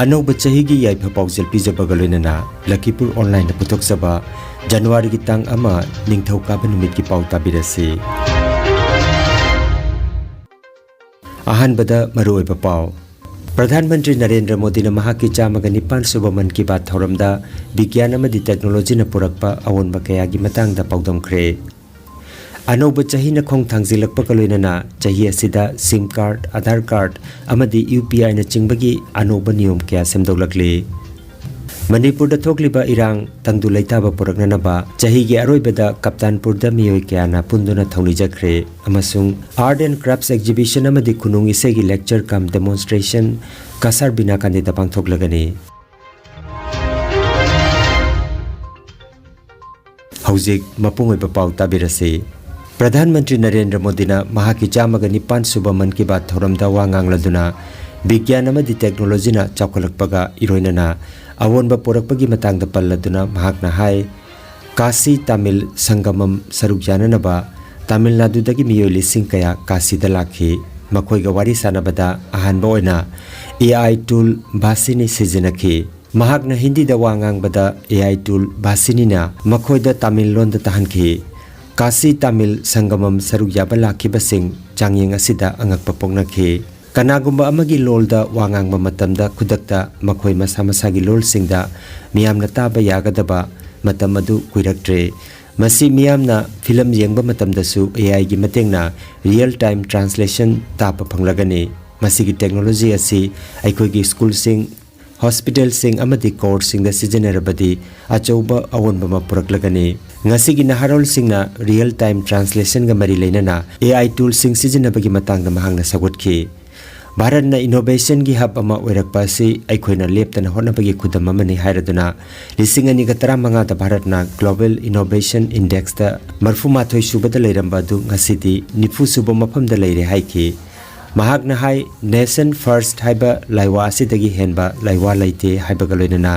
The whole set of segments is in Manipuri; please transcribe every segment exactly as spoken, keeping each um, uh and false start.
ꯑꯅꯧꯕ ꯆꯍꯤꯒꯤ ꯌꯥꯏꯐ ꯄꯥꯎꯖꯦꯜ ꯄꯤꯖꯕꯒ ꯂꯣꯏꯅꯅ ꯂꯈꯤꯄꯨꯔ ꯑꯣꯟꯂꯥꯏꯟꯗ ꯄꯨꯊꯣꯛꯆꯕ ꯖꯅꯋꯥꯔꯤꯒꯤ ꯇꯥꯡ ꯑꯃ ꯅꯤꯡꯊꯧꯀꯥꯕ ꯅꯨꯃꯤꯠꯀꯤ ꯄꯥꯎ ꯇꯥꯕꯤꯔꯁꯤ꯫ ꯑꯍꯥꯟꯕꯗ ꯃꯔꯨꯑꯣꯏꯕ ꯄꯥꯎ꯫ ꯄ꯭ꯔꯙꯥꯟ ꯃꯟꯇ꯭ꯔꯤ ꯅꯔꯦꯟꯗ꯭ꯔ ꯃꯣꯗꯤꯅ ꯃꯍꯥꯛꯀꯤ ꯆꯥꯝꯃꯒ ꯅꯤꯄꯥꯟ ꯁꯨꯕ ꯃꯟ ꯀꯤ ꯕꯥꯠ ꯊꯧꯔꯝꯗ ꯕꯤꯒ꯭ꯌꯥꯟ ꯑꯃꯗꯤ ꯇꯦꯛꯅꯣꯂꯣꯖꯤꯅ ꯄꯨꯔꯛꯄ ꯑꯑꯣꯟꯕ ꯀꯌꯥꯒꯤ ꯃꯇꯥꯡꯗ ꯄꯥꯎꯗꯝꯈ꯭ꯔꯦ꯫ ꯑꯅꯧꯕ ꯆꯍꯤꯅ ꯈꯣꯡ ꯊꯥꯡꯖꯤꯜꯂꯛꯄꯒ ꯂꯣꯏꯅꯅ ꯆꯍꯤ ꯑꯁꯤꯗ ꯁꯤꯝ ꯀꯥꯔꯗ, ꯑꯥꯙꯥꯔ ꯀꯥꯔꯗ ꯑꯃꯗꯤ ꯌꯨ ꯄꯤ ꯑꯥꯏꯅꯆꯤꯡꯕꯒꯤ ꯑꯅꯧꯕ ꯅꯤꯌꯣꯝ ꯀꯌꯥ ꯁꯦꯝꯗꯣꯛꯂꯛꯂꯤ꯫ ꯃꯅꯤꯄꯨꯔꯗ ꯊꯣꯛꯂꯤꯕ ꯏꯔꯥꯡ ꯇꯪꯗꯨ ꯂꯩꯇꯥꯕ ꯄꯨꯔꯛꯅꯅꯕ ꯆꯍꯤꯒꯤ ꯑꯔꯣꯏꯕꯗ ꯀꯞꯇꯥꯟꯄꯨꯔꯗ ꯃꯤꯑꯣꯏ ꯀꯌꯥꯅ ꯄꯨꯟꯗꯨꯅ ꯊꯧꯅꯤꯖꯈ꯭ꯔꯦ ꯑꯃꯁꯨꯡ Art and Crafts Exhibition ꯑꯃꯗꯤ ꯈꯨꯅꯨꯡ ꯏꯁꯩꯒꯤ lecture cum demonstration ꯀꯁꯥꯔ ꯕꯤꯅꯥ ꯀꯥꯟꯗꯤꯗ ꯄꯥꯡꯊꯣꯛꯂꯒꯅꯤ꯫ ꯍꯧꯖꯤꯛ ꯃꯄꯨꯡ ꯑꯣꯏꯕ ꯄꯥꯎ ꯇꯥꯕꯤꯔꯁꯤ꯫ ꯄ꯭ꯔꯙꯥꯟ ꯃꯟꯇ꯭ꯔꯤ ꯅꯔꯦꯟꯗ꯭ꯔ ꯃꯣꯗꯤꯅ ꯃꯍꯥꯛꯀꯤ ꯆꯥꯝꯃꯒ ꯅꯤꯄꯥꯟ ꯁꯨꯕ ꯃꯟ ꯀꯤ ꯕꯥꯠ ꯊꯧꯔꯝꯗ ꯋꯥ ꯉꯥꯡꯂꯗꯨꯅ ꯕꯤꯒ꯭ꯌꯥꯟ ꯑꯃꯗꯤ ꯇꯦꯛꯅꯣꯂꯣꯖꯤꯅ ꯆꯥꯎꯈꯠꯂꯛꯄꯒ ꯏꯔꯣꯏꯅꯅ ꯑꯑꯣꯟꯕ ꯄꯣꯔꯛꯄꯒꯤ ꯃꯇꯥꯡꯗ ꯄꯜꯂꯗꯨꯅ ꯃꯍꯥꯛꯅ ꯍꯥꯏ, ꯀꯥꯁꯤ ꯇꯥꯃꯤꯜ ꯁꯪꯒꯃꯝ ꯁꯔꯨꯛ ꯌꯥꯅꯅꯕ ꯇꯥꯃꯤꯜ ꯅꯥꯗꯨꯗꯒꯤ ꯃꯤꯑꯣꯏ ꯂꯤꯁꯤꯡ ꯀꯌꯥ ꯀꯥꯁꯤꯗ ꯂꯥꯛꯈꯤ꯫ ꯃꯈꯣꯏꯒ ꯋꯥꯔꯤ ꯁꯥꯅꯕꯗ ꯑꯍꯥꯟꯕ ꯑꯣꯏꯅ ꯑꯦ ꯑꯥꯏ tool ꯚꯥꯁꯤꯅꯤ ꯁꯤꯖꯤꯟꯅꯈꯤ꯫ ꯃꯍꯥꯛꯅ ꯍꯤꯟꯗꯤꯗ ꯋꯥ ꯉꯥꯡꯕꯗ ꯑꯦ ꯑꯥꯏ tool ꯚꯥꯁꯤꯅꯤꯅ ꯃꯈꯣꯏꯗ ꯇꯥꯃꯤꯜ ꯂꯣꯟꯗ ꯇꯥꯍꯟꯈꯤ꯫ ꯀꯥꯁꯤ ꯇꯥꯃꯤꯜ ꯁꯪꯒꯃꯝ ꯁꯔꯨꯛ ꯌꯥꯕ ꯂꯥꯛꯈꯤꯕꯁꯤꯡ ꯆꯥꯡꯌꯦꯡ ꯑꯁꯤꯗ ꯑꯉꯛꯄ ꯄꯣꯛꯅꯈꯤ꯫ ꯀꯅꯥꯒꯨꯝꯕ ꯑꯃꯒꯤ ꯂꯣꯜꯗ ꯋꯥ ꯉꯥꯡꯕ ꯃꯇꯝꯗ ꯈꯨꯗꯛꯇ ꯃꯈꯣꯏ ꯃꯁꯥ ꯃꯁꯥꯒꯤ ꯂꯣꯜꯁꯤꯡꯗ ꯃꯤꯌꯥꯝꯅ ꯇꯥꯕ ꯌꯥꯒꯗꯕ ꯃꯇꯝ ꯑꯗꯨ ꯀꯨꯏꯔꯛꯇ꯭ꯔꯦ꯫ ꯃꯁꯤ ꯃꯤꯌꯥꯝꯅ ꯐꯤꯂꯝ ꯌꯦꯡꯕ ꯃꯇꯝꯗꯁꯨ ꯑꯦ ꯑꯥꯏꯒꯤ ꯃꯇꯦꯡꯅ real time translation ꯇꯥꯕ ꯐꯪꯂꯒꯅꯤ꯫ ꯃꯁꯤꯒꯤ ꯇꯦꯛꯅꯣꯂꯣꯖꯤ ꯑꯁꯤ ꯑꯩꯈꯣꯏꯒꯤ ꯁ꯭ꯀꯨꯜꯁꯤꯡ, ꯍꯣꯁꯄꯤꯇꯥꯜꯁꯤꯡ ꯑꯃꯗꯤ ꯀꯣꯔꯠꯁꯤꯡꯗ ꯁꯤꯖꯤꯟꯅꯔꯕꯗꯤ ꯑꯆꯧꯕ ꯑꯑꯣꯟꯕ ꯑꯃ ꯄꯨꯔꯛꯂꯒꯅꯤ꯫ ꯉꯁꯤꯒꯤ ꯅꯍꯥꯔꯣꯜꯁꯤꯡꯅ real time translationꯒ ꯃꯔꯤ ꯂꯩꯅꯅ ꯑꯦ ꯑꯥꯏ toolꯁꯤꯡ ꯁꯤꯖꯤꯟꯅꯕꯒꯤ ꯃꯇꯥꯡꯗ ꯃꯍꯥꯛꯅ ꯁꯧꯒꯠꯈꯤ꯫ ꯚꯥꯔꯠꯅ innovationꯒꯤ hub ꯑꯃ ꯑꯣꯏꯔꯛꯄ ꯑꯁꯤ ꯑꯩꯈꯣꯏꯅ ꯂꯦꯞꯇꯅ ꯍꯣꯠꯅꯕꯒꯤ ꯈꯨꯗꯝ ꯑꯃꯅꯤ ꯍꯥꯏꯔꯗꯨꯅ, ꯂꯤꯁꯤꯡ ꯑꯅꯤꯒ ꯇꯔꯥꯃꯉꯥꯗ ꯚꯥꯔꯠꯅ Global Innovation Indexꯇ ꯃꯔꯐꯨꯃꯥꯊꯣꯏ ꯁꯨꯕꯗ ꯂꯩꯔꯝꯕ ꯑꯗꯨ ꯉꯁꯤꯗꯤ ꯅꯤꯐꯨ ꯁꯨꯕ ꯃꯐꯝꯗ ꯂꯩꯔꯦ ꯍꯥꯏꯈꯤ꯫ ꯃꯍꯥꯛꯅ ꯍꯥꯏ, "Nation first ꯍꯥꯏꯕ ꯂꯥꯏꯋꯥ ꯑꯁꯤꯗꯒꯤ ꯍꯦꯟꯕ ꯂꯥꯏꯋꯥ ꯂꯩꯇꯦ" ꯍꯥꯏꯕꯒ ꯂꯣꯏꯅꯅ,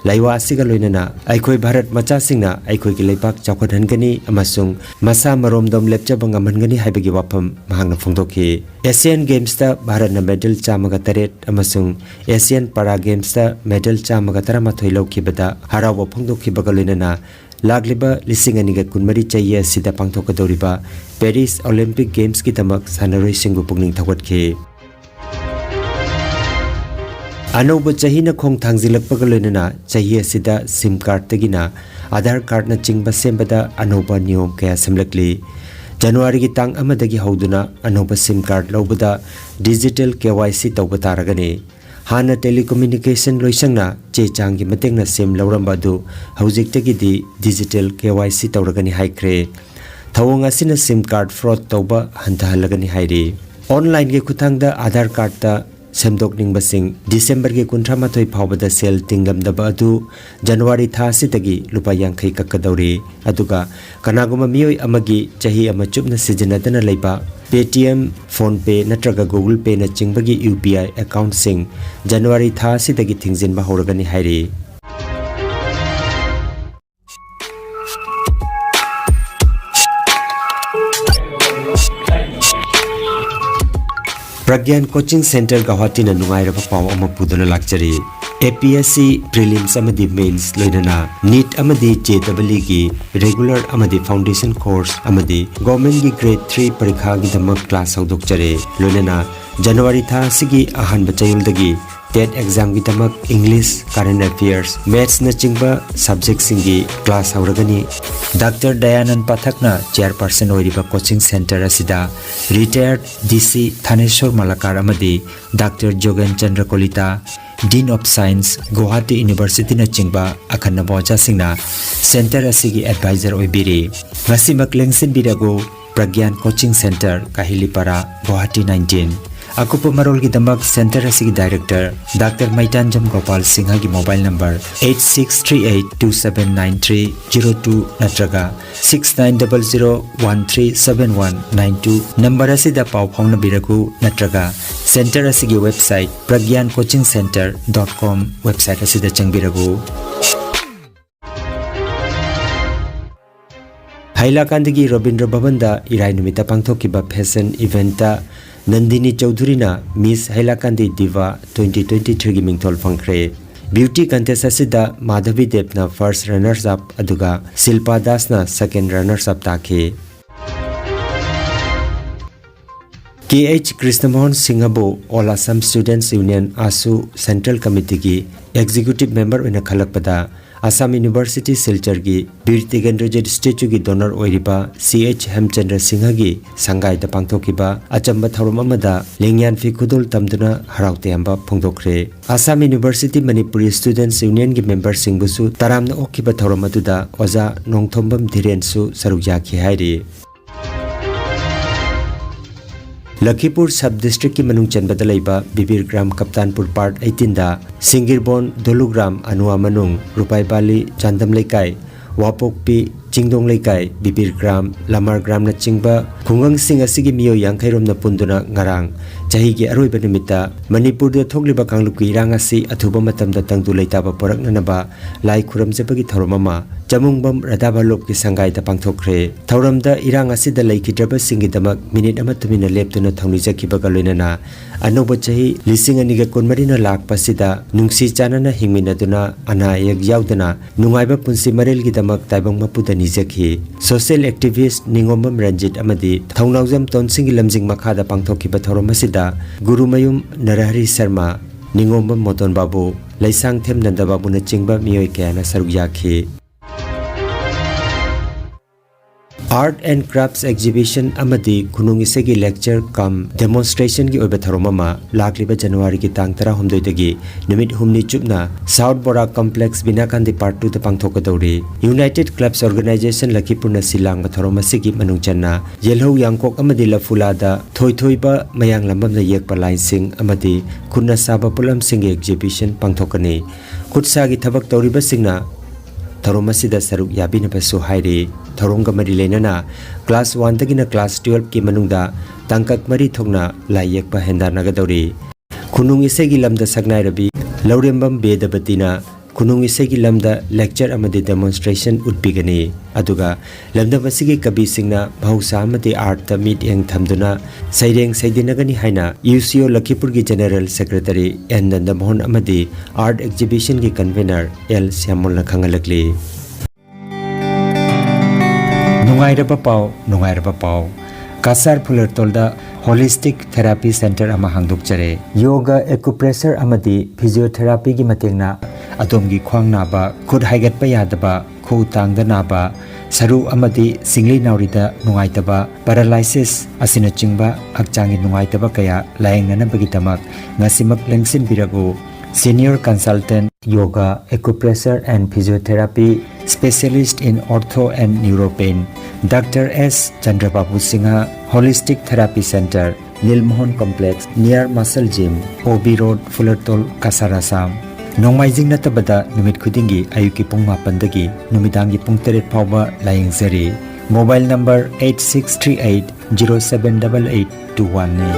ꯂꯥꯏꯋꯥ ꯑꯁꯤꯒ ꯂꯣꯏꯅꯅ ꯑꯩꯈꯣꯏ ꯚꯥꯔꯠ ꯃꯆꯥꯁꯤꯡꯅ ꯑꯩꯈꯣꯏꯒꯤ ꯂꯩꯕꯥꯛ ꯆꯥꯎꯈꯠꯍꯟꯒꯅꯤ ꯑꯃꯁꯨꯡ ꯃꯁꯥ ꯃꯔꯣꯝꯗꯣꯝ ꯂꯦꯞꯆꯕ ꯉꯝꯍꯟꯒꯅꯤ ꯍꯥꯏꯕꯒꯤ ꯋꯥꯐꯝ ꯃꯍꯥꯛꯅ ꯐꯣꯡꯗꯣꯛꯈꯤ꯫ Asian Gamesꯇ ꯚꯥꯔꯠꯅ medal ꯆꯥꯝꯃꯒ ꯇꯔꯦꯠ ꯑꯃꯁꯨꯡ Asian Para Gamesꯇ medal ꯆꯥꯝꯃꯒ ꯇꯔꯥꯃꯥꯊꯣꯏ ꯂꯧꯈꯤꯕꯗ ꯍꯔꯥꯎꯕ ꯐꯣꯡꯗꯣꯛꯈꯤꯕꯒ ꯂꯣꯏꯅꯅ, ꯂꯥꯛꯂꯤꯕ ꯂꯤꯁꯤꯡ ꯑꯅꯤꯒ ꯀꯨꯟꯃꯔꯤ ꯆꯍꯤ ꯑꯁꯤꯗ ꯄꯥꯡꯊꯣꯛꯀꯗꯧꯔꯤꯕ Paris Olympic Gamesꯀꯤꯗꯃꯛ ꯁꯥꯟꯅꯔꯣꯏꯁꯤꯡꯕꯨ ꯄꯨꯛꯅꯤꯡ ꯊꯧꯒꯠꯈꯤ꯫ ꯑꯅꯧꯕ ꯆꯍꯤꯅ ꯈꯣꯡ ꯊꯥꯡꯖꯤꯜꯂꯛꯄꯒ ꯂꯣꯏꯅꯅ ꯆꯍꯤ ꯑꯁꯤꯗ SIM cardꯇꯒꯤꯅ Aadhaar cardꯅꯆꯤꯡꯕ ꯁꯦꯝꯕꯗ ꯑꯅꯧꯕ ꯅꯤꯌꯣꯝ ꯀꯌꯥ ꯁꯦꯝꯂꯛꯂꯤ꯫ ꯖꯅꯋꯥꯔꯤꯒꯤ ꯇꯥꯡ ꯑꯃꯗꯒꯤ ꯍꯧꯗꯨꯅ ꯑꯅꯧꯕ SIM card ꯂꯧꯕꯗ digital KYC ꯇꯧꯕ ꯇꯥꯔꯒꯅꯤ꯫ ꯍꯥꯟꯅ telecommunication ꯂꯣꯏꯁꯪꯅ ꯆꯦ ꯆꯥꯡꯒꯤ ꯃꯇꯦꯡꯅ SIM ꯂꯧꯔꯝꯕ ꯑꯗꯨ ꯍꯧꯖꯤꯛꯇꯒꯤꯗꯤ digital KYC ꯇꯧꯔꯒꯅꯤ ꯍꯥꯏꯈ꯭ꯔꯦ꯫ ꯊꯧꯑꯣꯡ ꯑꯁꯤꯅ SIM card fraud ꯇꯧꯕ ꯍꯟꯊꯍꯜꯂꯒꯅꯤ ꯍꯥꯏꯔꯤ꯫ Onlineꯒꯤ ꯈꯨꯠꯊꯥꯡꯗ Aadhaar cardꯇ ꯁꯦꯝꯗꯣꯛꯅꯤꯡꯕꯁꯤꯡ Decemberꯒꯤ ꯀꯨꯟꯊ꯭ꯔꯥ ꯃꯥꯊꯣꯏ ꯐꯥꯎꯕꯗ ꯁꯦꯜ ꯇꯤꯡꯂꯝꯗꯕ ꯑꯗꯨ ꯖꯅꯋꯥꯔꯤ ꯊꯥ ꯑꯁꯤꯗꯒꯤ ꯂꯨꯄꯥ ꯌꯥꯡꯈꯩ ꯀꯛꯀꯗꯧꯔꯤ꯫ ꯑꯗꯨꯒ ꯀꯅꯥꯒꯨꯝꯕ ꯃꯤꯑꯣꯏ ꯑꯃꯒꯤ ꯆꯍꯤ ꯑꯃ ꯆꯨꯞꯅ ꯁꯤꯖꯤꯟꯅꯗꯅ ꯂꯩꯕ Paytm, PhonePe ꯅꯠꯇ꯭ꯔꯒ Google Payꯅꯆꯤꯡꯕꯒꯤ UPI accountꯁꯤꯡ ꯖꯅꯋꯥꯔꯤ ꯊꯥ ꯑꯁꯤꯗꯒꯤ ꯊꯤꯡꯖꯤꯟꯕ ꯍꯧꯔꯒꯅꯤ ꯍꯥꯏꯔꯤ꯫ Pragyan Coaching Centre Guwahatiꯅ ꯅꯨꯡꯉꯥꯏꯔꯕ ꯄꯥꯎ ꯑꯃ ꯄꯨꯗꯨꯅ ꯂꯥꯛꯆꯔꯤ꯫ APSC Prelims ꯑꯃꯗꯤ Mains ꯂꯣꯏꯅꯅ NEET ꯑꯃꯗꯤ JEEꯒꯤ regular ꯑꯃꯗꯤ foundation course ꯑꯃꯗꯤ governmentꯀꯤ grade three ꯄꯔꯤꯈꯥꯒꯤꯗꯃꯛ class ꯍꯧꯗꯣꯛꯆꯔꯦ꯫ ꯂꯣꯏꯅꯅ ꯖꯅꯋꯥꯔꯤ ꯊꯥ ꯑꯁꯤꯒꯤ ꯑꯍꯥꯟꯕ ꯆꯌꯣꯜꯗꯒꯤ TET examꯒꯤꯗꯃꯛ English, Current Affairs, Mathsꯅꯆꯤꯡꯕ subjectꯁꯤꯡꯒꯤ class ꯍꯧꯔꯒꯅꯤ꯫ Doctor ꯗꯌꯥꯅꯟ ꯄꯥꯊꯛꯅ chairperson ꯑꯣꯏꯔꯤꯕ coaching centre ꯑꯁꯤꯗ retired DC ꯊꯥꯅꯦꯁꯣꯔ ꯃꯂꯥꯀꯥꯔ ꯑꯃꯗꯤ Doctor ꯖꯣꯒꯦꯟ Chandra ꯀꯣꯂꯤꯇꯥ, Dean of Science, Guwahati Universityꯅꯆꯤꯡꯕ ꯑꯈꯟꯅꯕ ꯑꯣꯖꯥꯁꯤꯡꯅ centre ꯑꯁꯤꯒꯤ advisor ꯑꯣꯏꯕꯤꯔꯤ꯫ ꯉꯁꯤꯃꯛ ꯂꯦꯡꯁꯤꯟꯕꯤꯔꯒꯨ, Pragyan Coaching Centre, ꯀꯥꯍꯤꯂꯤꯄꯥꯔꯥ, Guwahati nineteen꯫ ꯑꯀꯨꯞꯄ ꯃꯔꯣꯜꯒꯤꯗꯃꯛ ꯁꯦꯟꯇꯔ ꯑꯁꯤꯒꯤ ꯗꯥꯏꯔꯦꯛꯇꯔ ꯗꯥꯛꯇꯔ ꯃꯩꯇꯥꯟꯖꯝ ꯒꯣꯄꯥꯜ ꯁꯤꯡꯍꯒꯤ mobile number eight six three eight two seven nine three zero two ꯅꯠꯇ꯭ꯔꯒ six nine double zero one three seven one nine two number ꯑꯁꯤꯗ ꯄꯥꯎ ꯐꯥꯎꯅꯕꯤꯔꯛꯎ, ꯅꯠꯇ꯭ꯔꯒ ꯁꯦꯟꯇꯔ ꯑꯁꯤꯒꯤ website pragyan coaching center dot com website ꯑꯁꯤꯗ ꯆꯪꯕꯤꯔꯛꯎ꯫ ꯍꯥꯏꯂꯥꯀꯥꯟꯗꯒꯤ ꯔꯕꯤꯟꯗ꯭ꯔ ꯚꯕꯟꯗ ꯏꯔꯥꯏ ꯅꯨꯃꯤꯠꯇ ꯄꯥꯡꯊꯣꯛꯈꯤꯕ ꯐꯦꯁꯟ ꯏꯚꯦꯟꯠꯇ ꯅꯟꯗꯤꯅꯤ ꯆꯧꯙꯨꯔꯤꯅ ꯃꯤꯁ ꯍꯥꯏꯂꯥꯀꯥꯟꯗꯤ ꯗꯤꯚꯥ twenty twenty threeꯒꯤ ꯃꯤꯡꯊꯣꯜ ꯐꯪꯈ꯭ꯔꯦ꯫ ꯕ꯭ꯌꯨꯇꯤ ꯀꯟꯇꯦꯁ ꯑꯁꯤꯗ ꯃꯥꯙꯕꯤ ꯗꯦꯕꯅ ꯐꯥꯔꯁ ꯔꯟꯅꯔꯁ ꯑꯞ, ꯑꯗꯨꯒ ꯁꯤꯜꯄꯥ ꯗꯥꯁꯅ ꯁꯦꯀꯦꯟ ꯔꯟꯅꯔꯁ ꯑꯞ ꯇꯥꯈꯤ꯫ ꯀꯦ ꯑꯩꯆ ꯀ꯭ꯔꯤꯁꯅꯃꯣꯍꯟ ꯁꯤꯡꯍꯕꯨ all Assam students union, AASU, central ꯀꯃꯤꯇꯤꯒꯤ ꯑꯦꯛꯖꯤꯀ꯭ꯌꯨꯇꯤꯚ ꯃꯦꯝꯕꯔ ꯑꯣꯏꯅ ꯈꯜꯂꯛꯄꯗ ꯑꯁꯥꯝ ꯌꯨꯅꯤꯚꯔꯁꯤꯇꯤ ꯁꯤꯜꯆꯔꯒꯤ ꯕꯤꯔ ꯇꯤꯒꯦꯟꯗ꯭ꯔꯖꯤꯠ ꯁ꯭ꯇꯦꯆꯨꯒꯤ ꯗꯣꯅꯔ ꯑꯣꯏꯔꯤꯕ ꯁꯤ ꯑꯩꯆ ꯍꯦꯝꯆꯟꯗ꯭ꯔ ꯁꯤꯡꯍꯒꯤ ꯁꯪꯒꯥꯏꯗ ꯄꯥꯡꯊꯣꯛꯈꯤꯕ ꯑꯆꯝꯕ ꯊꯧꯔꯝ ꯑꯃꯗ ꯂꯦꯡꯌꯥꯟꯐꯤ ꯈꯨꯗꯣꯜ ꯇꯝꯗꯨꯅ ꯍꯔꯥꯎ ꯇꯌꯥꯝꯕ ꯐꯣꯡꯗꯣꯛꯈ꯭ꯔꯦ꯫ ꯑꯁꯥꯝ ꯌꯨꯅꯤꯚꯔꯁꯤꯇꯤ ꯃꯅꯤꯄꯨꯔꯤ ꯁ꯭ꯇꯨꯗꯦꯟꯠꯁ ꯌꯨꯅꯤꯌꯟꯒꯤ ꯃꯦꯝꯕꯔꯁꯤꯡꯕꯨꯁꯨ ꯇꯔꯥꯝꯅ ꯑꯣꯛꯈꯤꯕ ꯊꯧꯔꯝ ꯑꯗꯨꯗ ꯑꯣꯖꯥ ꯅꯣꯡꯊꯣꯝꯕꯝ ꯙꯤꯔꯦꯟꯁꯨ ꯁꯔꯨꯛ ꯌꯥꯈꯤ ꯍꯥꯏꯔꯤ꯫ ꯂꯈꯤꯄꯨꯔ ꯁꯕ ꯗꯤꯁꯇ꯭ꯔꯤꯛꯀꯤ ꯃꯅꯨꯡ ꯆꯟꯕꯗ ꯂꯩꯕ ꯕꯤꯕꯤꯔ ꯒ꯭ꯔꯥꯝ ꯀꯞꯇꯥꯟꯄꯨꯔ ꯄꯥꯔꯠ eighteenꯗ ꯁꯤꯡꯒꯤꯔꯕꯣꯟ, ꯗꯣꯂꯨꯒ꯭ꯔꯥꯝ, ꯑꯅꯨꯋꯥ ꯃꯅꯨꯡ, ꯔꯨꯄꯥꯏꯕꯥꯂꯤ, ꯆꯥꯟꯗꯝ ꯂꯩꯀꯥꯏ, ꯋꯥꯄꯣꯛꯄꯤ, ꯆꯤꯡꯗꯣꯡ ꯂꯩꯀꯥꯏ, ꯕꯤꯕꯤꯔ ꯒ꯭ꯔꯥꯝ, ꯂꯃꯥꯔ ꯒ꯭ꯔꯥꯝꯅꯆꯤꯡꯕ ꯈꯨꯡꯒꯪꯁꯤꯡ ꯑꯁꯤꯒꯤ ꯃꯤꯑꯣꯏ ꯌꯥꯡꯈꯩ ꯔꯣꯝꯅ ꯄꯨꯟꯗꯨꯅ ꯉꯔꯥꯡ ꯆꯍꯤꯒꯤ ꯑꯔꯣꯏꯕ ꯅꯨꯃꯤꯠꯇ ꯃꯅꯤꯄꯨꯔꯗ ꯊꯣꯛꯂꯤꯕ ꯀꯥꯡꯂꯨꯞꯀꯤ ꯏꯔꯥꯡ ꯑꯁꯤ ꯑꯊꯨꯕ ꯃꯇꯝꯗ ꯇꯪꯗꯨ ꯂꯩꯇꯥꯕ ꯄꯨꯔꯛꯅꯅꯕ ꯂꯥꯏ ꯈꯨꯔꯨꯝꯖꯕꯒꯤ ꯊꯧꯔꯝ ꯑꯃ ꯆꯃꯨꯡꯕꯝ ꯔꯙꯥꯕꯜꯂꯣꯞꯀꯤ ꯁꯪꯒꯥꯏꯗ ꯄꯥꯡꯊꯣꯛꯈ꯭ꯔꯦ꯫ ꯊꯧꯔꯝꯗ ꯏꯔꯥꯡ ꯑꯁꯤꯗ ꯂꯩꯈꯤꯗ꯭ꯔꯕꯁꯤꯡꯒꯤꯗꯃꯛ ꯃꯤꯅꯤꯠ ꯑꯃ ꯇꯨꯃꯤꯟꯅ ꯂꯦꯞꯇꯨꯅ ꯊꯧꯅꯤꯖꯈꯤꯕꯒ ꯂꯣꯏꯅꯅ ꯑꯅꯧꯕ ꯆꯍꯤ ꯂꯤꯁꯤꯡ ꯑꯅꯤꯒ ꯀꯨꯟꯃꯔꯤꯅ ꯂꯥꯛꯄꯁꯤꯗ ꯅꯨꯡꯁꯤ ꯆꯥꯟꯅꯅ ꯍꯤꯡꯃꯤꯟꯅꯗꯨꯅ ꯑꯅꯥ ꯑꯌꯦꯛ ꯌꯥꯎꯗꯅ ꯅꯨꯡꯉꯥꯏꯕ ꯄꯨꯟꯁꯤ ꯃꯔꯦꯜꯒꯤꯗꯃꯛ ꯇꯥꯏꯕꯪ ꯃꯄꯨꯗ ꯅꯤꯖꯈꯤ꯫ ꯁꯣꯁꯤꯌꯦꯜ ꯑꯦꯛꯇꯤꯚꯤꯁ꯭ꯠ ꯅꯤꯉꯣꯝꯕꯝ ꯔꯟꯖꯤꯠ ꯑꯃꯗꯤ ꯊꯧꯅꯥꯎꯖꯝ ꯇꯣꯟꯁꯤꯡꯒꯤ ꯂꯝꯖꯤꯡ ꯃꯈꯥꯗ ꯄꯥꯡꯊꯣꯛꯈꯤꯕ ꯊꯧꯔꯝ ꯑꯁꯤꯗ ꯒꯨꯔꯨꯃꯌꯨꯝ ꯅꯔꯍꯔꯤ ꯁꯔꯃ, ꯅꯤꯉꯣꯝꯕꯝ ꯃꯣꯇꯣꯟ ꯕꯥꯕꯨ, ꯂꯩꯁꯥꯡꯊꯦꯝ ꯅꯟꯗ ꯕꯥꯕꯨꯅꯆꯤꯡꯕ ꯃꯤꯑꯣꯏ ꯀꯌꯥꯅ ꯁꯔꯨꯛ ꯌꯥꯈꯤ꯫ Art and Crafts Exhibition ꯑꯃꯗꯤ ꯈꯨꯅꯨꯡ ꯏꯁꯩꯒꯤ lecture cum demonstration ꯒꯤ ꯑꯣꯏꯕ ꯊꯧꯔꯝ ꯑꯃ ꯂꯥꯛꯂꯤꯕ ꯖꯅꯋꯥꯔꯤꯒꯤ ꯇꯥꯡ ꯇꯔꯥꯍꯨꯝꯗꯣꯏꯗꯒꯤ ꯅꯨꯃꯤꯠ ꯍꯨꯝꯅꯤ ꯆꯨꯞꯅ South Bora Complex, ꯕꯤꯅꯥꯀꯥꯟꯗꯤ Part two ꯗ ꯄꯥꯡꯊꯣꯛꯀꯗꯧꯔꯤ꯫ United Clubs Organization ꯂꯈꯤꯄꯨꯔꯅ ꯁꯤꯜ ꯂꯥꯡꯕ ꯊꯧꯔꯝ ꯑꯁꯤꯒꯤ ꯃꯅꯨꯡ ꯆꯟꯅ ꯌꯦꯜꯍꯧ, ꯌꯥꯡꯀꯣꯛ ꯑꯃꯗꯤ ꯂꯐꯨꯂꯥꯗ ꯊꯣꯏꯊꯣꯏꯕ ꯃꯌꯥꯡ ꯂꯝꯕꯝꯅ ꯌꯦꯛꯄ ꯂꯥꯏꯁꯤꯡ ꯑꯃꯗꯤ ꯈꯨꯠꯅ ꯁꯥꯕ ꯄꯣꯠꯂꯝꯁꯤꯡꯒꯤ exhibition ꯄꯥꯡꯊꯣꯛꯀꯅꯤ꯫ ꯈꯨꯠꯁꯥꯒꯤ ꯊꯕꯛ ꯇꯧꯔꯤꯕꯁꯤꯡꯅ ꯊꯧꯔꯝ ꯑꯁꯤꯗ ꯁꯔꯨꯛ ꯌꯥꯕꯤꯅꯕꯁꯨ ꯍꯥꯏꯔꯤ꯫ ꯊꯧꯔꯝꯒ ꯃꯔꯤ ꯂꯩꯅꯅ class one ꯗꯒꯤꯅ class twelve ꯀꯤ ꯃꯅꯨꯡꯗ ꯇꯥꯡꯀꯛ ꯃꯔꯤ ꯊꯣꯛꯅ ꯂꯥꯏ ꯌꯦꯛꯄ ꯍꯦꯟꯗꯥꯟꯅꯒꯗꯧꯔꯤ꯫ ꯈꯨꯅꯨꯡ ꯏꯁꯩꯒꯤ ꯂꯝꯗ ꯁꯛꯅꯥꯏꯔꯕꯤ ꯂꯧꯔꯦꯝꯕꯝ ꯕꯦꯗꯕꯇꯤꯅ ꯈꯨꯅꯨꯡ ꯏꯁꯩꯒꯤ ꯂꯝꯗ lecture ꯑꯃꯗꯤ demonstration ꯎꯠꯄꯤꯒꯅꯤ꯫ ꯑꯗꯨꯒ ꯂꯝꯗꯝ ꯑꯁꯤꯒꯤ ꯀꯕꯤꯁꯤꯡꯅ ꯃꯍꯧꯁꯥ ꯑꯃꯗꯤ art ꯇ ꯃꯤꯠꯌꯦꯡ ꯊꯝꯗꯨꯅ ꯁꯩꯔꯦꯡ ꯁꯩꯗꯤꯟꯅꯒꯅꯤ ꯍꯥꯏꯅ U C O ꯂꯈꯤꯄꯨꯔꯒꯤ General Secretary N ꯅꯟꯗꯃꯣꯍꯟ ꯑꯃꯗꯤ Art Exhibition ꯒꯤ convener L ꯁ꯭ꯌꯥꯃꯣꯜꯅ ꯈꯪꯍꯜꯂꯛꯂꯤ꯫ ꯅꯨꯡꯉꯥꯏꯔꯕ ꯄꯥꯎ, ꯅꯨꯡꯉꯥꯏꯔꯕ ꯄꯥꯎ꯫ ꯀꯁꯥꯔ ꯐꯨꯂꯔꯇꯣꯜꯗ Holistic Therapy Center ꯑꯃ ꯍꯥꯡꯗꯣꯛꯆꯔꯦ꯫ Yoga, acupressure ꯑꯃꯗꯤ physiotherapy ꯒꯤ ꯃꯇꯦꯡꯅ ꯑꯗꯣꯝꯒꯤ ꯈ꯭ꯋꯥꯡ ꯅꯥꯕ, ꯈꯨꯠ ꯍꯥꯏꯒꯠꯄ ꯌꯥꯗꯕ, ꯈꯨꯎ ꯇꯥꯡꯗ ꯅꯥꯕ, ꯁꯔꯨ ꯑꯃꯗꯤ ꯁꯤꯡꯂꯤ ꯅꯥꯎꯔꯤꯗ ꯅꯨꯡꯉꯥꯏꯇꯕ, paralysis ꯑꯁꯤꯅꯆꯤꯡꯕ ꯍꯛꯆꯥꯡꯒꯤ ꯅꯨꯡꯉꯥꯏꯇꯕ ꯀꯌꯥ ꯂꯥꯌꯦꯡꯅꯅꯕꯒꯤꯗꯃꯛ ꯉꯁꯤꯃꯛ ꯂꯦꯡꯁꯤꯟꯕꯤꯔꯛꯎ꯫ Senior Consultant, Yoga, Acupressure and Physiotherapy, Specialist in Ortho and Neuropain, Doctor S ꯆꯟꯗ꯭ꯔꯕꯥꯕꯨ Singh, Holistic Therapy Center, ꯅꯤꯜꯃꯣꯍꯟ Complex, near Muscle Gym, O B Road, ꯐꯨꯂꯔꯇꯣꯜ, Cachar, Assam. ꯅꯣꯡꯃꯥꯏꯖꯤꯡ ꯅꯠꯇꯕꯗ ꯅꯨꯃꯤꯠ ꯈꯨꯗꯤꯡꯒꯤ ꯑꯌꯨꯛꯀꯤ ꯄꯨꯡ ꯃꯥꯄꯟꯗꯒꯤ ꯅꯨꯃꯤꯗꯥꯡꯒꯤ ꯄꯨꯡ ꯇꯔꯦꯠ ꯐꯥꯎꯕ ꯂꯥꯌꯦꯡꯖꯔꯤ꯫ Mobile number eight six three eight zero seven double eight two one ꯅꯤ꯫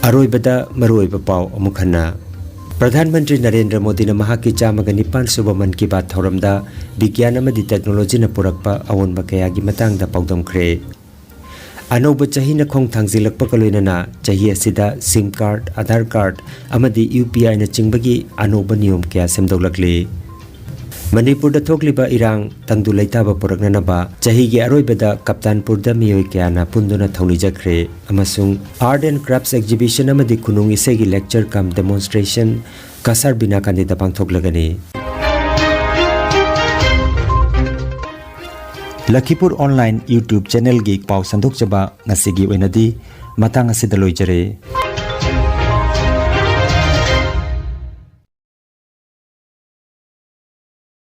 ꯑꯔꯣꯏꯕꯗ ꯃꯔꯨꯑꯣꯏꯕ ꯄꯥꯎ ꯑꯃꯨꯛ ꯍꯟꯅ꯫ ꯄ꯭ꯔꯙꯥꯟ ꯃꯟꯇ꯭ꯔꯤ ꯅꯔꯦꯟꯗ꯭ꯔ ꯃꯣꯗꯤꯅ ꯃꯍꯥꯛꯀꯤ ꯆꯥꯝꯃꯒ ꯅꯤꯄꯥꯟ ꯁꯨꯕ ꯃꯟ ꯀꯤ ꯕꯥꯠ ꯊꯧꯔꯝꯗ ꯕꯤꯒ꯭ꯌꯥꯟ ꯑꯃꯗꯤ technology ꯅ ꯄꯨꯔꯛꯄ ꯑꯑꯣꯟꯕ ꯀꯌꯥꯒꯤ ꯃꯇꯥꯡꯗ ꯄꯥꯎꯗꯝꯈ꯭ꯔꯦ꯫ ꯑꯅꯧꯕ ꯆꯍꯤꯅ ꯈꯣꯡ ꯊꯥꯡꯖꯤꯜꯂꯛꯄꯒ ꯂꯣꯏꯅꯅ ꯆꯍꯤ ꯑꯁꯤꯗ SIM card, Aadhaar card ꯑꯃꯗꯤ U P I ꯅꯆꯤꯡꯕꯒꯤ ꯑꯅꯧꯕ ꯅꯤꯌꯣꯝ ꯀꯌꯥ ꯁꯦꯝꯗꯣꯛꯂꯛꯂꯤ꯫ ꯃꯅꯤꯄꯨꯔꯗ ꯊꯣꯛꯂꯤꯕ ꯏꯔꯥꯡ ꯇꯪꯗꯨ ꯂꯩꯇꯥꯕ ꯄꯨꯔꯛꯅꯅꯕ ꯆꯍꯤꯒꯤ ꯑꯔꯣꯏꯕꯗ ꯀꯞꯇꯥꯟꯄꯨꯔꯗ ꯃꯤꯑꯣꯏ ꯀꯌꯥꯅ ꯄꯨꯟꯗꯨꯅ ꯊꯧꯂꯤ ꯆꯠꯈ꯭ꯔꯦ ꯑꯃꯁꯨꯡ Art and Crafts Exhibition ꯑꯃꯗꯤ ꯈꯨꯅꯨꯡ ꯏꯁꯩꯒꯤ lecture cum demonstration ꯀꯁꯥꯔ ꯕꯤꯅꯥꯀꯥꯟꯗꯤꯗ ꯄꯥꯡꯊꯣꯛꯂꯒꯅꯤ꯫ ꯂꯈꯤꯄꯨꯔ ꯑꯣꯟꯂꯥꯏꯟ YouTube ꯆꯦꯅꯦꯜꯒꯤ ꯄꯥꯎ ꯁꯟꯗꯣꯛꯆꯕ ꯉꯁꯤꯒꯤ ꯑꯣꯏꯅꯗꯤ ꯃꯇꯥꯡ ꯑꯁꯤꯗ ꯂꯣꯏꯖꯔꯦ꯫